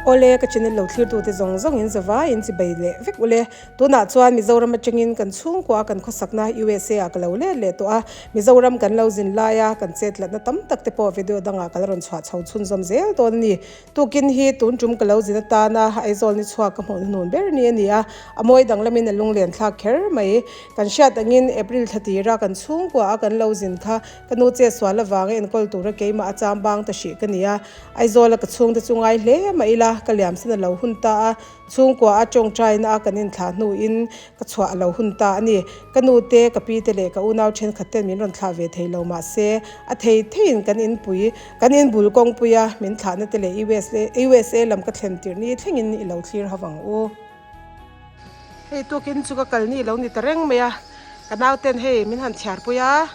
Awle, ka channel lo thlirtute zawng zawngin zavaiin chibai leh vek ule. Tunah chuan Mizoram atangin kan chhungkua kan khawsakna USA ah ka lo let leh tawh a, Mizoram kan lo zin laia kan chetlatna tam tak te pawh video dangah ka la rawn chhuah chho chhunzawm zel dawn a ni. Tukin hi tun tum ka lo zin atana Aizawl ni chhuak ka hmuh hnun ber ni a ni a, a mawi danglamin a lunglen thlak kher mai. Kan hriat angin April thla tira kan chhungkua a kan lo zin kha ka nu chetsual avanga enkawl tura keimah a chambang ta hrih ka ni a, Aizawla ka chhungte chu ngai hle mah ila ka liamsan a lo hun ta a, chhungkua a tawngtaina a kan inthlah hnuin ka chhuah a lo hun ta a ni. Ka nu te, ka pi te leh ka unau thenkhat ten min rawn thlah ve thei lo mah se a thei theiin kan inpui, kan inbul kawngpuia min thlahna te leh USA lam ka thlen tirh ni thlengin i lo thlir ho vang u. Hei tukin chu ka kal ni lo ni ta reng mai a, ka nauten hei min han chhiarpui a.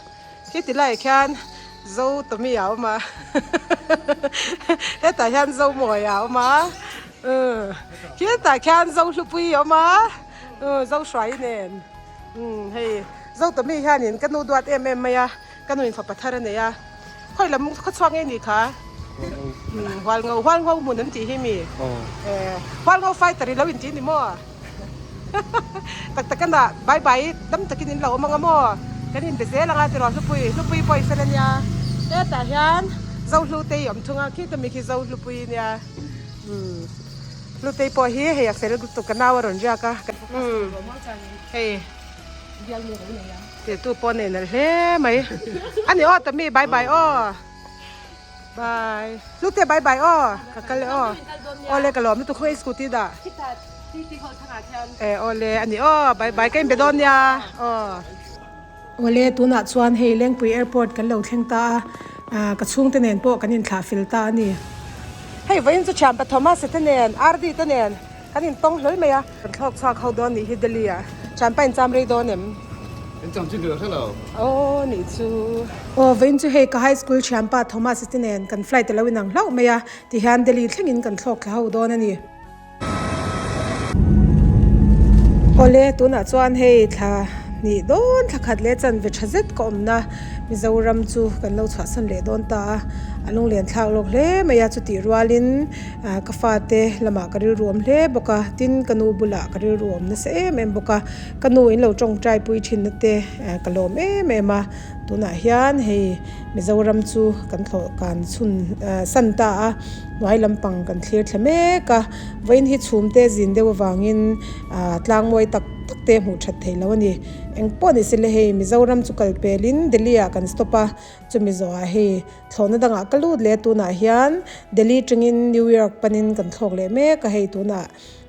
Khi ti laiah khian Zo Tommy a awm a hetah hian Zo Mawi a awm a umm khitah khian Zo Hlupui a awm a umm Zo Hruai nen umm hei Zo Tommy hianin ka nu duat em em mai a ka nuin fapa thar a nei a khawi lam khaw chhuak nge ni kha umm Hualngo Hualngo hmun an tih hi mi Hualngo fighter i lo intih ni maw. Tak tak a nah bye bye dam takin in lo awm ang a maw kan inbe zel ang a tiraw Hlupui Hlupui pawh i fel a nia hetah hian Zohlutei a awm thung a khita mi khi Zohlupui a nia umm Hlutei pawh hi hei a fel lutuk ka nau a rawn riak a umm hei tih tu pawh a nei nalh hle mai a ni aw Tami bye bye aw. Bye. Hlute bye bye aw. Ka kal e aw. Aw le ka lawm lutuk khawngaih scooty dah. E aw le ani aw bye bye ka inbe dawn nia aw. Awle tunah chuan hei Lengpui airport kan lo thleng ta a, ka chhungte nen pawh kan inthlah fel ta a ni. Hei vawiin chu thianpa Thomas te nen RD te nen Kan intawng hlawl mai a. Kan thlawk chhuak ho dawn nih hi Delhi ah. Thianpa incham rei dawn em? Incham chin duh hre lo. Aw nih chu. Aw vawiin chu hei ka high school thianpa Thomas te nen kan flight alo inang hlauh mai a, tihian Delhi thlengin kan thlawk thla ho dawn a ni. Awle tunah chuan hei thla hnih dawn thla khat leh chanve tha zet ka awmna Mizoram chu kan lo chhuahsan leh dawn ta a, a lunglen thlak lawk hle mai a chutih rualin Ka fate lamah ka rilru awm hle bawk a, tin ka nu bulah ka rilru awm nasa em em bawk a, ka nu in lo tawngtai pui thinna te ka lawm em em a, tunah hian hei Mizoram chu kan thlawh kan chhun san ta a, hnuai lampang kan thlir thla mek a, vawiin hi chhum te zin deuh avangin tlang mawi tak tak te hmuh that theih loh a ni, engpawh ni sile hei Mizoram chu kal pelin Delhi ah kan stop a, chumi zawhah hei. Thlawhna dangah ka lut leh a tunah hian Delhi tangin New York panin kan thlawk leh mek a hei tunah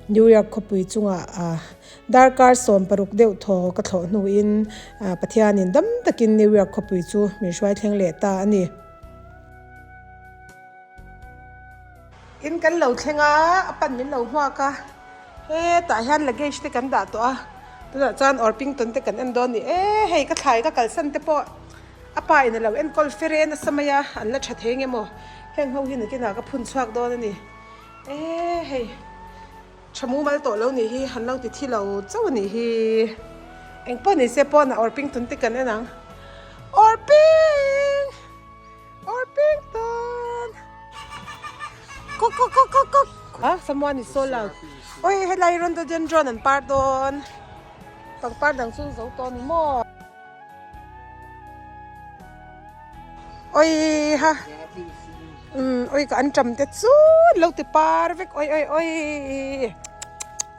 New York khawpui chungah ah darkar 16 deuh thaw ka thlawh hnuin ah Pathianin dam takin New York khawpui chu min hruai thleng leh ta a ni. In kan lo thleng a, a pan min lo hmuak a, hetah hian luggage te kan dah tawh a, tunah chuan Orpington te kan en dawn a ni e, hei ka thlai ka kalsan te pawh. A pa in a lo enkawl fer e nasa mai a, an la tha thei nge maw? Heng ho hi nakinah ka phun chhuak dawn a ni. E hei, tha mumal tawh lo nih hi, an lo ti thi lo chauh a nih hi. Engpawh ni se pawnah Orpington te kan en ang. Orping! Orpington! Kuk kuk kuk kuk kuk! Ah, someone is so loud. Oi, helai rhododendron an par dawn. Pangpar dang chu zo tawh a ni maw? Oi ha umm oi ka an tam te chu lo ti par vek oi oi oi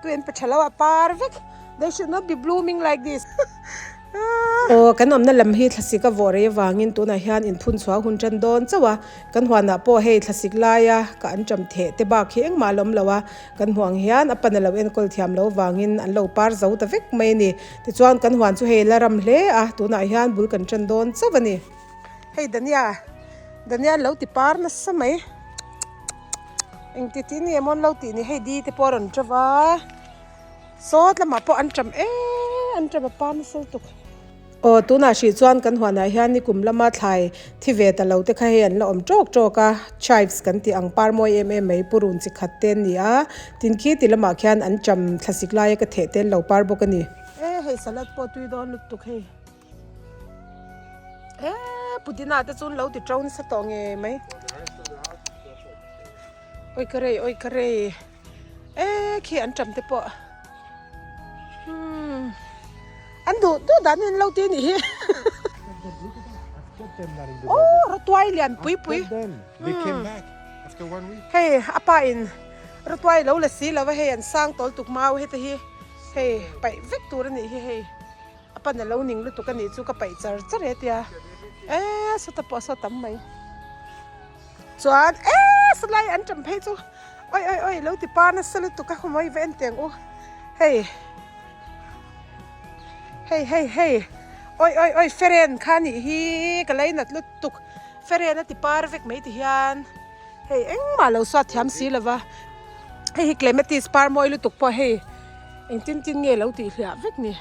tu en pa tha lo a par vek they should not be blooming like this aw kan awmna lam hi thlasik a vawh rei avangin tunah hian inphun chhuah hun tan dawn chauh a kan huanah pawh hei thlasik laia ka an tam theh te bak hi engmah a la awm lo a. Kan hmuh ang hian a pan a lo enkawl thiam lo vangin an lo par zo ta vek mai a ni. Tichuan kan huan chu hei la ram hle a, tunah hian bul kan tan dawn chauh a ni. Hei Dania, Dania an lo ti par nasa mai. Engti tih nge maw an lo tih ni, hei di te pawh a rawn teuh va, sawt lamah pawh an ṭam em, an ṭam a par nasa lutuk. Aw, tunah hrih chuan kan huanah hian nikum lama thlai thi ve ta lo te kha hei an la awm tawk tawk a, chives kan tih ang par mawi em em mai purun chi khat te an ni a, tin khi ti lamah khian an cham thlasik laia ka theh te an lo par bawk a ni. E hei salad pawh tui dawn lutuk hei. E pudina te chu an lo ti to nasa tawh ngei mai. Oi ka rei oi ka rei e khi an ṭam te pawh umm an duh duh dan in lo ti anih hi aw rawtuai lian pui pui hei a pa in rawtuai lo la si lo va hei an sang tawl tuk mau heta hi hei paih vek tur anih hi hei a pan a lo ning lutuk anih chu ka paih char char e tia e sawta pawh saw tam mai. Chuan eee salai an ṭam phei chu oi oi oi lo ti pa nasa lutuk a khawmawii va en teng u hei hei hei hei oi oi oi feren kha nih hi ka lei nat lutuk feren a ti par vek mai ti hian hei engmah lo suat thiam si lova hei hi clematis par mawi lutuk pawh hei engtin tin nge lo tih hliah vek ni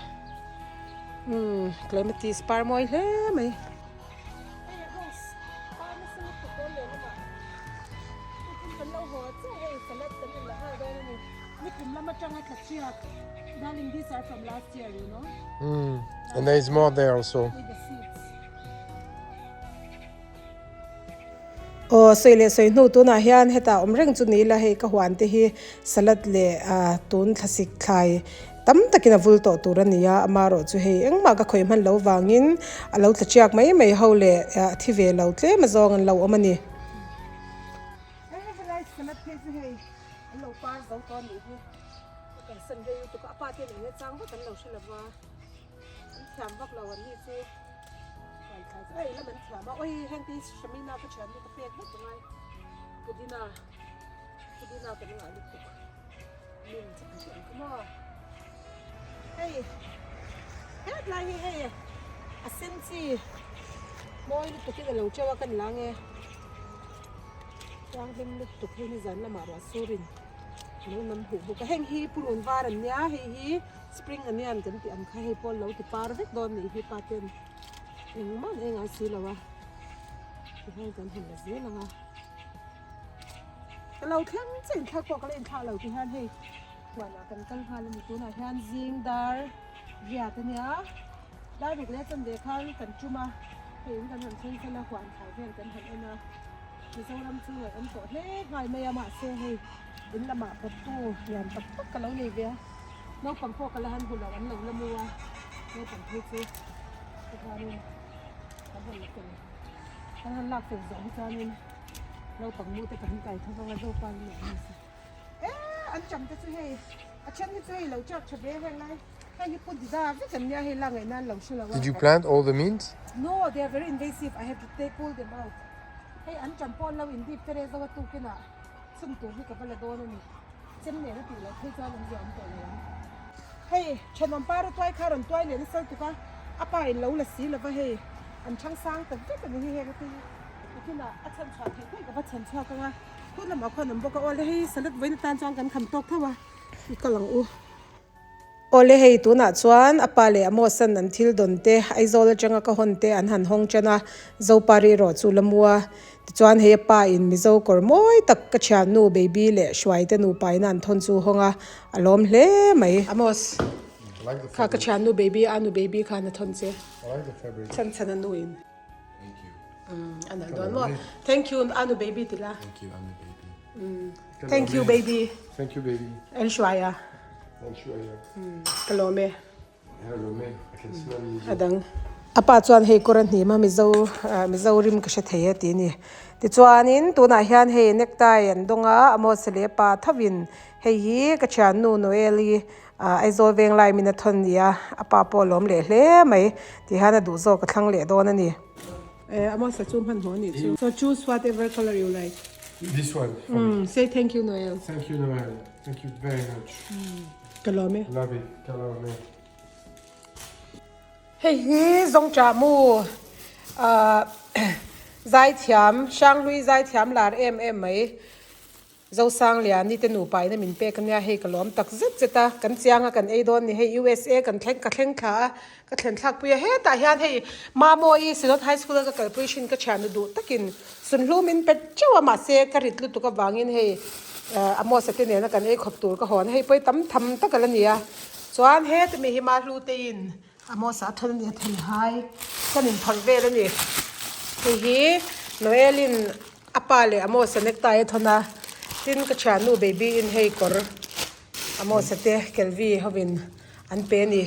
umm clematis par mawi hle mai. Hei rose par nasa lutuk dawn leh lamah tukin kan lo haw chiah hei salad kan rawn la nghal dawn a ni. Nikum lam atanga tla chhiat darling these are from last year you know. Mm, and there is more there also. With the seeds. Aw sawi leh sawi hnu tunah hian hetah awm reng chu ni ila hei ka huan te hi salad leh tun thlasik thlai Tam takin a vul tawh tur a ni a, amaherawh chu hei engmah ka khawih hman lo vangin a lo tla chiak mai mai ho leh a thi ve lo tlem azawng an lo awm a ni. Hei helai salad phei chu hei an lo par zo tawh a nih hi, ka kalsan rei lutuk a, a pa te nen hian chang vak an lo hre lova, an thiam vak lo an ni chu huan thlai chu ei lam an thiam a, awi heng te hi Shamina ka thiannu ka pek vek angai pudina pudina kan ngah lutuk. Min chu an tih ang kha maw. Hei hetlai hi hei a sen chi mawi lutuk in a lo teuh a kan la nge thianghlim lutuk hei hi zan lamah ruah surin a lo nam huh bawk a heng hi purun var an nia hei hi spring onion kan tih ang kha hei pawh an lo ti par vek dawn nih hi pa ten engmah an ei ngai si lo a tihian kan han la zel ang a. Ka lo thleng chiah inthlak pawh ka la inthlak lo ti hian hei huanah kan kal nghal a ni tunah hian zing dar riat a nia dar ruk leh chanve khan kan tum a hei in kan han thleng fel a huan thlai vel kan han en a Mizoram chu ngaih awm tawh hle nghal mai a mahse hei in lamah pawttu lian tak tak ka lo nei ve a naupang pawh ka la han hmu lo an lo la mu a naupang phei chu tihianin kan han la fel kan han lak fel zawh hi chuanin. Naupang mu te ka han kai tho vang a zopa in leh an ni e an cham te chu hei a then hi chu hei lo chak tha ve heng lai hei hi pu dida vek an nia hei la ngaih nan lo hre lo a. Did you plant all the mint? No, they are very invasive, I have to take pull them out. Hei an cham pawh an lo in dip tere zo a tukin ah chhun tur hi ka va la dawn a ni. Chem nen a tih loh phei chuan awmzia awm tawh lo ang. Hei thenawm pa rawtuai kha rawn tuai leh nasa lutuk a, a pa in lo la si lova hei an thang sang ta vek a ni hi heng a te hi. Tukinah a chhan chhuah theih theih ka va chhan chhuak ang a, khur lamah khuan an bawk a, awle hei salad vawiin atan chuan kan kham tawk tho a, i kal ang u. Awle hei tunah chuan a pa leh a Mawsan an thil dawn te Aizawl atanga ka hawn te an han hawng tan a, Zopari erawh chu la mu a, tichuan hei a pa in Mizo kawr mawi tak ka thiannu Baby leh Hruaite nupa in a an thawn chu hawng a, a lawm hle mai. Amos, kha ka thiannu Baby a nu Baby khan a thawn che, chhan chhan a nu in. Thank you. A nalh dawn maw? Thank you Anu baby ti la. Thank you Anu baby. Thank you baby. Thank you baby. En hruai a. En hruai a. Ka lawm e. Ka lawm e. I can smell you. A dang. A pa chuan hei kawr a hnim a Mizo Mizo rim ka hre thei e ti a ni. Tichuanin tunah hian hei necktie an dawng a Amos leh pa thovin hei hi ka thiannu Noel-i Aizawl Venglai min a thawn ni a, a pa pawh a lawm leh hle mai tih hian a duh zawk a thlang leh dawn a ni. Amos a chu hmanhmawh a nih chu. So choose whatever color you like. This one for me. Say thank you Noel. Thank you Noel. Thank you very much. Ka lawm e. Love it. Ka lawm e. Hei hi Zawngṭah mu zaithiam Hranghlui zaithiam lar em em mai. Zosangliani te nupa in a min pek ania hei ka lawm tak zet zet a, kan chiang a kan ei dawn ni hei USA kan thleng ka thleng thla a, ka thlen thlak pui a hetah hian hei Mamawii Synod High School a ka kalpui thin ka thiannu duh takin sunhlu min pe teuh a mahse ka rit lutuk avangin hei Amos-a te nena kan ei khawp tur ka hawn a hei pawh hi tam tham tak a la ni a chuan heta mi hi Mahlu te in Amos-a a thawn a ni a thei hai kan inphawrh vel a ni hei hi Noel-in. A pa leh Amos-a necktie a thawn a, Tin ka thiannu baby in hei kawr Amos-a te Kelvi hovin an pe a ni.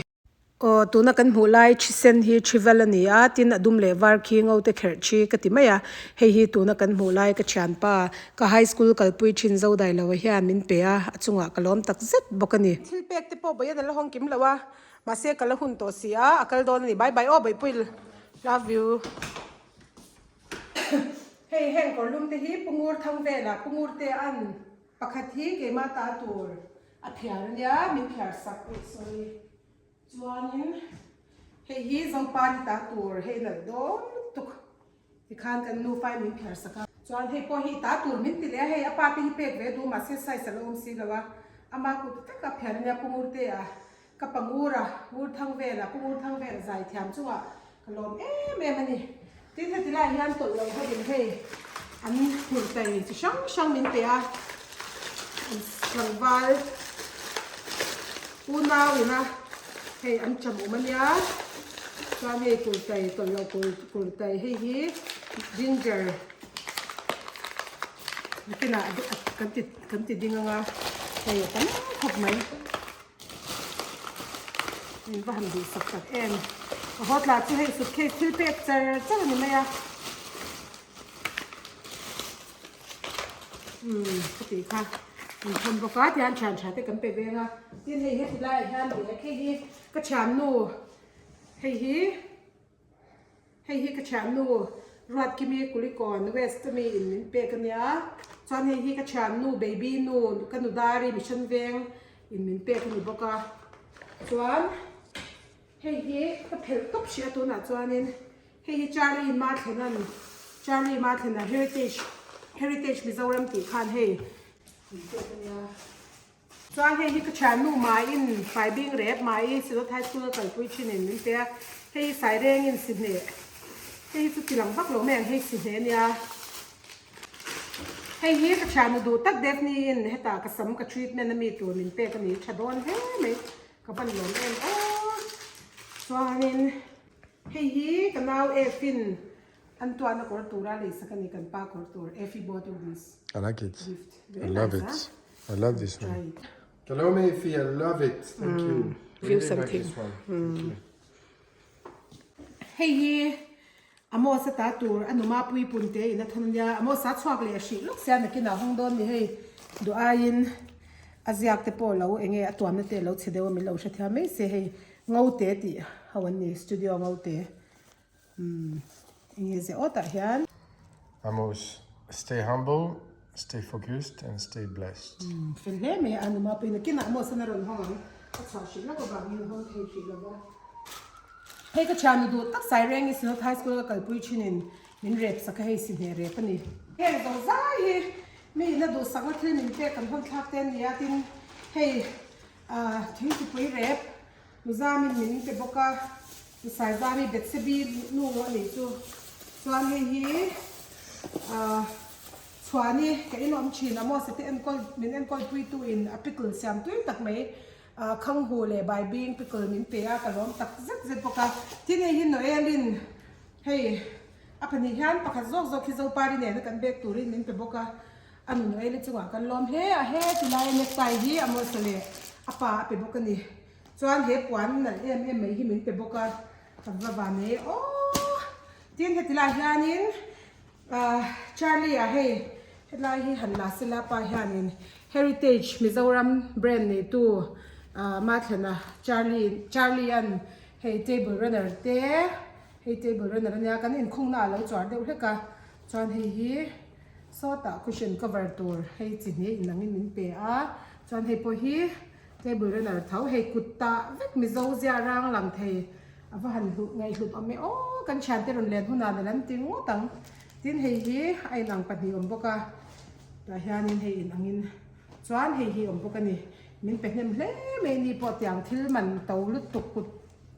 Aw tuna kan hmuh lai thi sen hi thi vel a ni a, tin a dum leh var khi ngo te kherh thi ka ti mai a, hei hi tuna kan hmuh lai ka thianpa ka high school kalpui thin zo dai lo hian min pe a, a chungah ka lawm tak zet bawk a ni. Thil pek te pawh bawian a la hawng kim lo a, mahse ka la hun tawh si a, a kal dawn a ni. Bye bye aw Bawipuil love you. Hei heng kawr lum te hi Pungur thang velah Pungur te an pakhat hi keimah ta tur a phiar a nia min phiar sak ui sorry chuanin hei hi Zopa ni ta tur hei nalh dawn lutuk tikhan kan nufa in min phiar sak a chuan hei pawh hi i ta tur min ti leh a hei a pa te hi pek ve duh mahse size a la awm si lo a ama kut vek a phiar a nia Pungur te a Ka pa Ngura, Ngur Thangvela, Pu Ngur Thangvela zai thiam chungah ka lawm em em a ni. Tin heti lai hian tawlh lo hovin hei an hmurtai chi hrang hrang min pe a, an tlangval unau ina hei an cham awm a nia, chuan hei kurtai tawlh loh kurtai hei hi ginger nakinah kan ti kan ti ding anga hei a tam khawp mai. Min va han duh sak tak em. Ka haw tlah chu hei suitcase thil pek char char a ni mai a. Umm ka tih kha min thawn bawk a tihian thian tha te kan pe veng a. Tin hei heti laiah hian leh hei hi ka thiannu hei hi. Hei hi ka thiannu Ruatkimi Kulikawn West ami in min pek a nia. Chuan hei hi ka thiannu Baby nu ka nu Dari Mission Veng in min pek a ni bawk a. Chuan hei hi ka phelh tawp hrih a tunah chuanin hei hi Charlie Mathlenan Charlie Mathlena Heritage Heritage Mizoram tih khan hei min pek a nia. Chuan hei hi ka thiannu Maiin Faibing rep Mai Synod High School a kalpui thinin min pe a, hei hi Sairengin Sihneh, hei hi chu tilang vak lo mai ang hei Sihneh a nia. Hei hi ka thiannu duh tak Daphne-in hetah ka sam ka treatment a mi tur min pek a ni, tha dawn hle mai, ka van lawm em aw. Chuanin hei hi ka nau F-in an tuahna kawr tura leisak a ni, kan pa kawr tur, Effie bought you this. I like it. Gift. I love it. I love this one. Hello Meifi, I love it. Thank you. View Really like something. this one. Thank you. Hei hi Amos a ta tur a numa pui pun te in a thawn ania Amos a chhuak leh hrih lawk sia nakin ah hawng dawn ni hei duh aiin a ziak te pawh lo enge a tuamna te lo chhe deuh a min lo hrethiam mai se hei ngo te tih ho an ni studio ngo te. Umm enge zia awt ah hian. Amos, stay humble, stay focused and stay blessed. Umm fel hle mai a numa pawhin nakinah Amos an a rawn hawng ang a chhuah hrih lak avangin hawng thei hrih lo va. Hei ka thiannu duh tak Sairengi Synod High School ka kalpui thinin min rep sak a hei si hneh rep a ni. Heng zo zai hi mi ina duhsakna thil min pek kan hawn thlak te a ni a tin hei ah thingtupui rep Nuzamin min pe bawk a, Nusaizami Betsebi nu a nih chu. Chuan hei hi ahh Chhuani ka inawm thin a Mose te enkawl min enkawl puitu in a pickle siam tui tak mai ahh Khanghu leh Baibing pickle min pe a ka lawm tak zet zet bawk a. Tin hei hi Noelin hei a pahnih hian pakhat zawk zawk hi Zopari nena kan bek turin min pe bawk a. A nu Noeli chungah kan lawm hle a, he tilai necktie hi a Mose leh a pa a pe bawk a ni. Chuan he puan nalh em em mai hi min pe bawk a, ka va van e aw. Tin heti lai hianin ahh Charlie ah hei hetlai hi han la sela pa hianin Heritage Mizoram brand neitu ahh Mathlana Charlie Charlie an hei table runner te hei table runner ania kan inkhungna a lo chuar deuh hlek a chuan hei hi sawtah cushion cover tur hei chi hnih inangin min pe a chuan hei pawh hi Table runner tho hei kut tah vek Mizo zia rang lang thei a va han hluh ngaih hlut awm e aw kan thiante rawn len hunah nalh an ti ngawt ang tin hei hi a inang pahnih awm bawk a tah hianin hei inangin chuan hei hi awm bawk a ni min pe hnem hle mai ni pawh tiang thil man to lutuk kut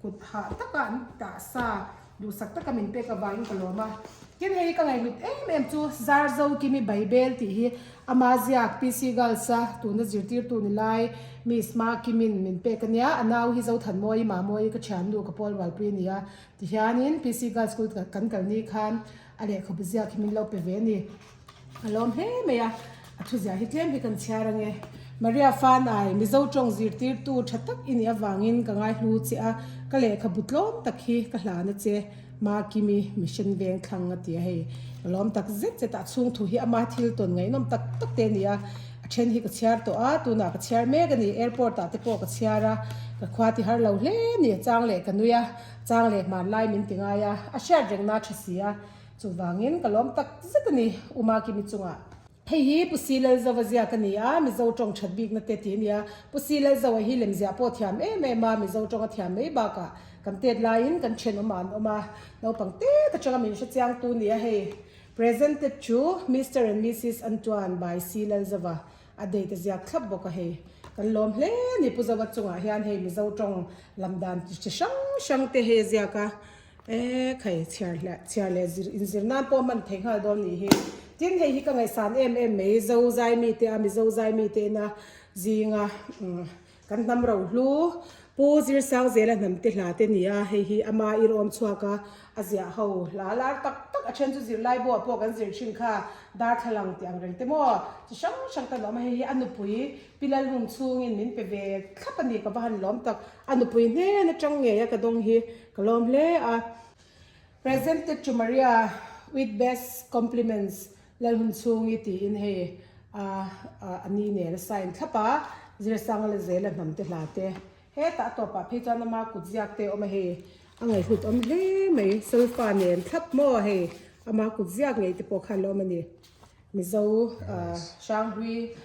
Kut hah taka an tah sa duhsak taka min pek avangin ka lawm a. Tin hei ka ngaihhlut em em chu Zarzo Kimi Baibel tih hi ama ziak PC Girls a tuna zirtirtu ni lai Miss Ma Kimin min pek a nia. A nau hi Zothanmawi Mamawi ka thiannu ka pawl rualpui a ni a. Tihianin PC Girls School kan kal ni khan a lehkhabu ziak hi min lo pe ve a ni. A lawm hle mai a. A thuzia hi tlem hi kan chhiar ange. Maria Fanai, Mizo tawng zirtirtu tha tak i nih avangin ka ngaihlu che a, ka lehkhabu tlawm tak hi ka hlan a che. Makimi Mission veng thlang a ti a hei. Ka lawm tak zet zet a, a chhung thu hi ama thil tawn ngaihnawm tak tak te a ni a, a then hi ka chhiar tawh a, tunah ka chhiar mek a ni, airport ah te pawh ka chhiar a, ka khua ti har lo hle a ni, a chang leh ka nui a, chang leh hmanlai min ti ngai a, a hriat rengna a tha si a, chuvangin ka lawm tak zet a ni, U Makimi chungah. Hei hi Pu Si Lalzova ziak a ni a, Mizo tawng that bikna te tih a ni a. Pu Si Lalzova hi lemziah pawh thiam em em a, Mizo tawng a thiam mai bakah kan tet laiin kan thenawm ah an awm a, naupang tet atanga min hre chiang tu nia hei. Presented to Mister and Missus Antoine by Si Lalzova a date a ziak thlap bawk a hei. Kan lawm hle a ni Pu Zova chungah hian hei Mizo tawng lam dan chi hrang hrang te hei a ziak a. E khai, chhiar leh chhiar leh zir inzir nan pawh hman thei nghal dawn nih hi. Tin, hei hi ka ngaihsan em em mai, Zo zai mite a Mizo zai mite ina zinga kan hnam rohlu Pu Zirsang Zela hnam te hla te ni a, hei hi ama irawm chhuak a, a ziah ho hla lar tak tak a then chu zirlai buah pawh kan zir thin kha darthlalang tih ang reng te maw chi hrang hrang kan awm a, hei hi a nupui Pi Lalhung chhungin min pe ve thlap a ni ka va han lawm tak, a nupui hnen atang ngei a ka dawng hi. Ka lawm hle a. Presented to Maria with best compliments Lalhun chhungi tiin hei a a ni nen a sign thlap a, Zirsanga la zela hnam te hla te hetah a tawpah phei chuan ama kut ziak te a awm a hei a ngaihhlut awm hle mai solfa nen thlap maw hei ama kut ziak ngei te pawh khan la awm a ni. Mizo Hranghlui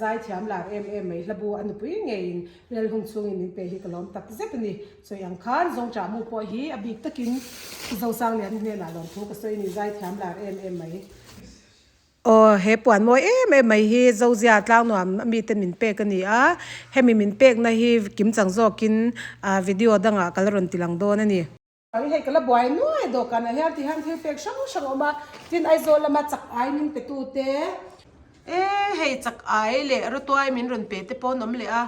zaithiam lar em em mai hlabu a nupui ngeiin Lalhung chhungin min pe hi ka lawm tak zet a ni. Sawi ang khan Zawngṭah mu pawh hi a bik takin Zosangliana hnenah lawmthu ka sawi a ni zaithiam lar em em mai. Aw he puan mawi em em mai hi Zozia tlangnuam a mite min pek a ni a, hemi min pekna hi kimchang zawkin video dangah ka la rawn tilang dawn a ni. Ang hei ka la buai nuai dawhkanah hian ti hian thil pek hrang hrang a awm a, tin Aizawl lama chak ai min pe tu te. E hei chak ai leh rawtuai min rawn pe te pawh an awm leh a,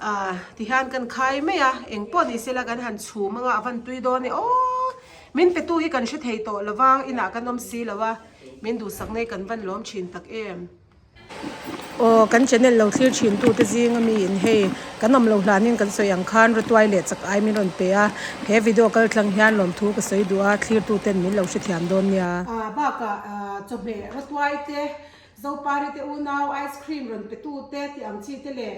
ah ti hian kan khai mai a, eng pawh ni sela kan han chhum anga a van tui dawn e aw, min pe tu hi kan hre thei tawh lo va, inah kan awm si lo a, min duhsak nei kan van lawm thin tak em. Aw kan channel lo thlir thin tu te zing ami in hei kan awm lo hlan in kan sawi ang khan rawtuai leh chak ai min rawn pe a he video kal tlang hian lawmthu ka sawi duh a thlir tu ten min lo hrethiam dawn nia. Bakah chawhmeh rawtuai te Zopari te unau ice cream rawn pe tu te tih ang chi te leh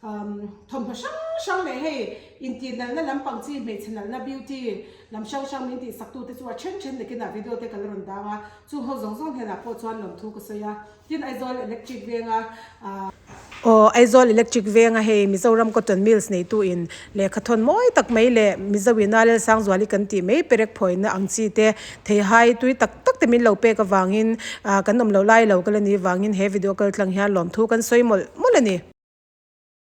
Thawmhnaw hrang hrang leh hei intihnalhna lampang chi hmeichhe nalhna beauty lam hrang hrang min tihsaktute chu a then then nakinah video te ka la rawn dang a, chung ho zawng zawng hnenah pawh chuan lawmthu ka sawi a, tin Aizawl Electric venga ah. Aw Aizawl Electric venga hei Mizoram Cotton Mills neitu in lehkha thawn mawi tak mai leh Mizo ina Lalsangzuali kan tih mai perek phawina ang chi te theihai tui tak tak te min lo pek avangin kan awm loh lai lo ka la ni vangin he video kal tlang hian lawmthu kan sawi mawlh mawlh a ni.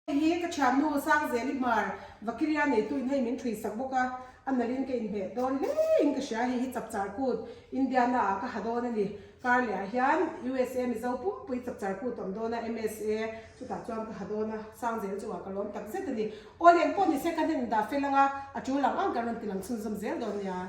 Hei hi ka thiannu Sangzeli Hmar Vakiria neitu in hei min thui sak bawk a, a nalh in ka inhmeh dawn hle in ka hria, hei hi Chapchar Kut Indiana ah ka ha dawn a ni, kar leh ah hian USA Mizo pumpui Chapchar Kut awm dawn a, MSA chutah chuan ka ha dawn a, Sangzeli chungah ka lawm tak zet a ni. Aw leng pawh ni se ka hnen dah fel anga a tul ang ang kan rawn ti lang chhunzawm zel dawn nia.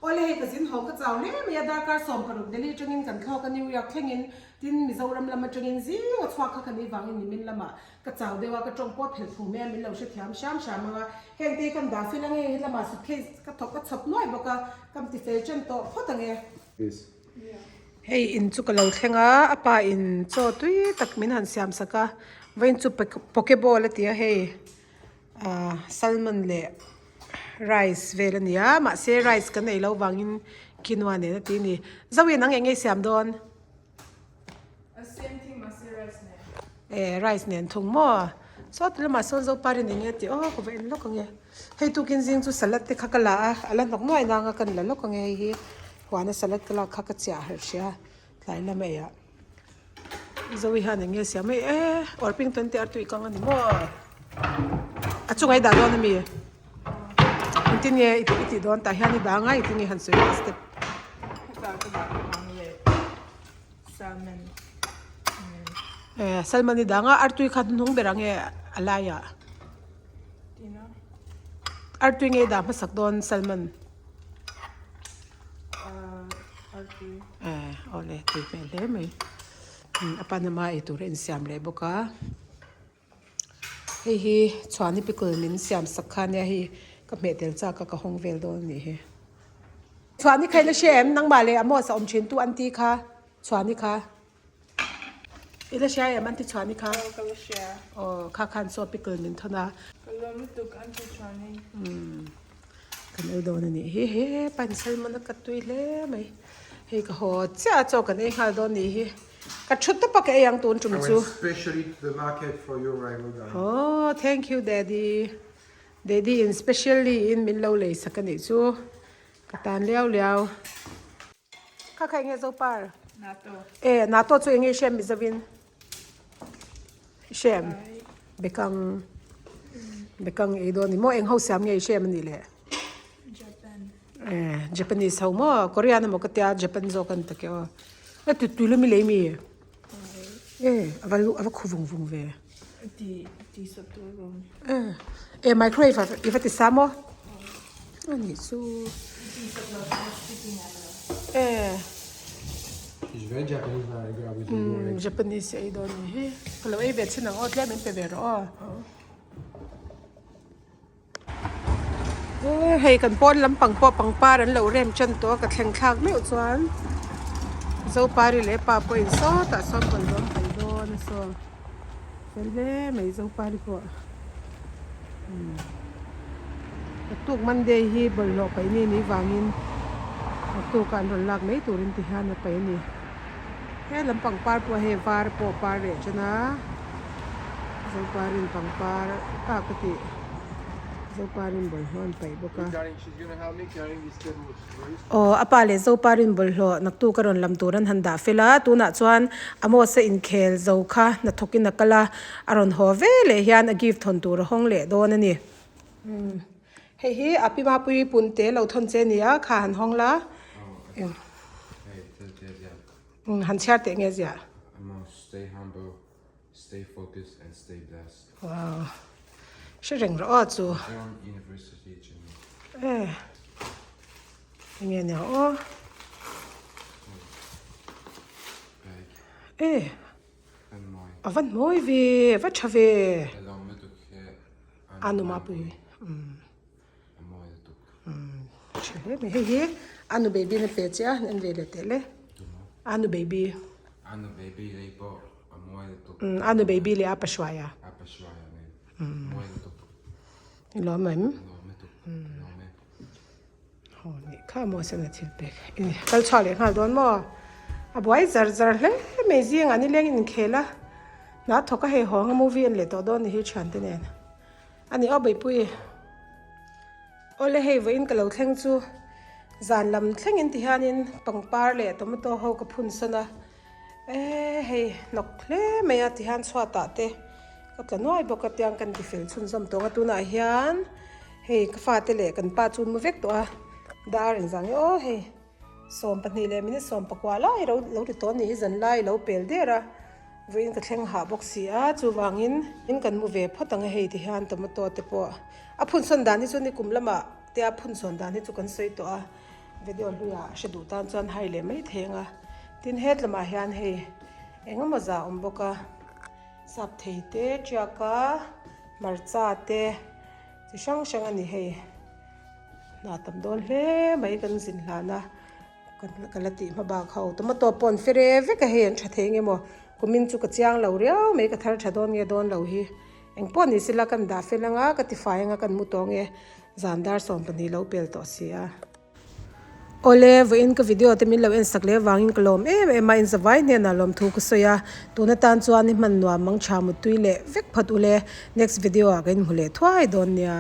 Awle hei ka zin ho ka chau hle mai a, darkar 16 Delhi atangin kan thlawk a New York thlengin, tin Mizoram lam atangin zing a chhuak kha ka ni vangin nimin lamah ka chau deuh a, ka tawng pawh a phelh phung mai a, min lo hrethiam hram hram ang a, heng te hi kan dah fel ange he lamah suitcase ka thawk ka chhawp nuai bawk a, ka ti fel chen tawh phawt ange. Hei in chu ka lo thleng a, a pa in chaw tui tak min han siam sak a, vawiin chu poke bowl a ti a hei. Ahh salmon leh rice vel a ni a mahse rice kan ei loh vangin quinoa nen a ti a ni zoin ang eng nge i siam dawn eh rice nen thung maw saw ti lamah sawn zoparin eng nge a tih aw ka va en lawk ang e hei tukin zing chu salad te kha ka la a a la hnawk nuai nang a kan la lawk ang e hei hi huana salad ka lak kha ka chiah harh sia tlai lam ei ah. Zoe hian eng nge siam hei e Orpington te artui kang a ni maw a chunga i dah dawn ami engtin nge i tih dawn tah hian i dah anga engtin nge han sawi leh step e salmon i dah anga artui kha hnuhnung ber ang e a laiah artui nge i dah hmasak dawn salmon. Awle tui hmel hle mai. A pa na ma eitur a insiam leh bawk a. Hei hi chhuani pickle min siam sak kha ania hei ka hmeh tel chak a ka hawng vel dawn a nih hi. Chhuani kha i la hria em? Nangmah leh Amos a awm thin tu an ti kha chhuani kha. I la hria em an ti chhuani kha? Aw ka la hria. Aw kha khan saw pickle min thawn a. Ka lawm lutuk an ti chhuani. Umm kan ei dawn a nih hi. He pan salmon a ka tui hle mai. Hei ka haw chiah a chaw kan ei nghal dawn a nih hi. Ka thu tawp a ka ei ang tun tum I chu. went specially to the market for your arrival darling. Aww thank you daddy. Daddy in specially in min lo lei sak a nih chu. Ka tan liau liau. Kha kha enge Zopar? Nato. E Nato chu enge i hrem Mizovin? I hrem? Bekang. Bekang ei dawn ni maw? Eng ho siam nge i hrem a nih le? Japan. Eh, Japanese ho maw? Korean emaw ka tia Japan zawk an tak e aw. E tui tui lami lei mi? E a va a va khu vung vung ve. Ti ti sa tu rum. Eh, e microwave i va ti sa maw? A nih chu. Ti sa lo speaking a lo. Eh. She's very Japanese now, I grab with you. Mm, Japanese ei dawn ni hi. Ka lo ei ve chin ang aw, tlem min pe ve rawh aw. Hei kan pawn lampang pawh pangpar an lo rem tan tawh a ka thleng thlak meuh chuan Zopari leh pa pawh in sawtah sawn rawn lawm thei dawn a saw fel hle mai Zopari pawh umm naktuk Monday hi bawlhhlawh paih ni ni vangin naktuk ah an rawn lak mai turin ti hian a paih a ni he lam pangpar pawh hei var pawh par leh tan a. Zoparin pangpar tak a tih Zoparin bawlhhlawh an paih bawk a. Aw a pa leh Zoparin bawlhhlawh naktuk a rawn lam tur an han dah fel a tunah chuan Amos a inkhel zo kha hnathawkin a kal a a rawn haw ve leh hian a gift hawn tur a hawng leh dawn a ni. Hei hi a pi mapui punte lo thawn che a ni a kha han hawng la. Han chhiar teh nge ziah. Amos stay humble. Stay focused and stay blessed. Wow. Hre reng rawh aw chu. John University Chennai. Eh. Enge nia aw. Bag. Eh. An mawi. A van mawi ve, a va tha ve. Ka lawm lutuk he. Anu mapui. Um. A mawi lutuk. Um. Tha hle mai. Hei hi Anu baby na pe che a, an en ve leh teh le. Anu baby. Anu baby lei pawh a mawi lutuk. Um Anu baby leh a pa hruai a. A pa hruai a nen. Um. Mawi lutuk. I lawm em? Lawm lutuk. Lawm e. Haw nih kha maw sen a thil pek. I kal chhuak leh nghal dawn maw? A buai zar zar hle mai zingah nileng inkhel a. Hna thawk a hei hawng a movie en leh tawh dawn ni hi thiante nen. A ni aw Beipui. Awle hei vawiin ka lo thleng chu zan lam thlengin ti hianin pangpar leh tomato ho ka phun sawn a, e hei hnawk hle mai a ti hian chhuatah te ka tla nuai bawk a tiang kan ti fel chhunzawm tawng a tunah hian hei ka fate leh kan pa chu an mu vek tawh a dar engzah nge aw hei 12 leh minute 19 lai ro lo ti tawh a nih hi zan lai lo pel der a vawiin ka thleng hah bawk si a chuvangin in kan mu ve phawt ang a hei ti hian tomato te pawh a phun sawn dan hi chu ni kum lamah te a phun sawn dan hi chu kan sawi tawh a video hluiah hre duh tan chuan hai leh mai thei ang a tin het lamah hian hei eng emaw zah awm bawk a sap thei te tiak a hmarcha te chi hrang hrang a ni hei. Hna tam dawn hle mai kan zin hlan a ka la tih hma bak ho tomato pawh an fere vek a hei an tha thei nge maw kumin chu ka chiang lo riau mai ka thar tha dawn nge dawn lo hi engpawh ni sela kan dah fel anga ka tifai anga kan mu tawh nge zan dar 12 lo pel tawh si a. Awle vawiin ka video te min lo en sak leh avangin ka lawm em em a inzavai hnenah lawmthu ka sawi a tun atan chuan i hman nuam mang tha muttui leh vek phawt ule next video ah ka inhmu leh thuai dawn nia.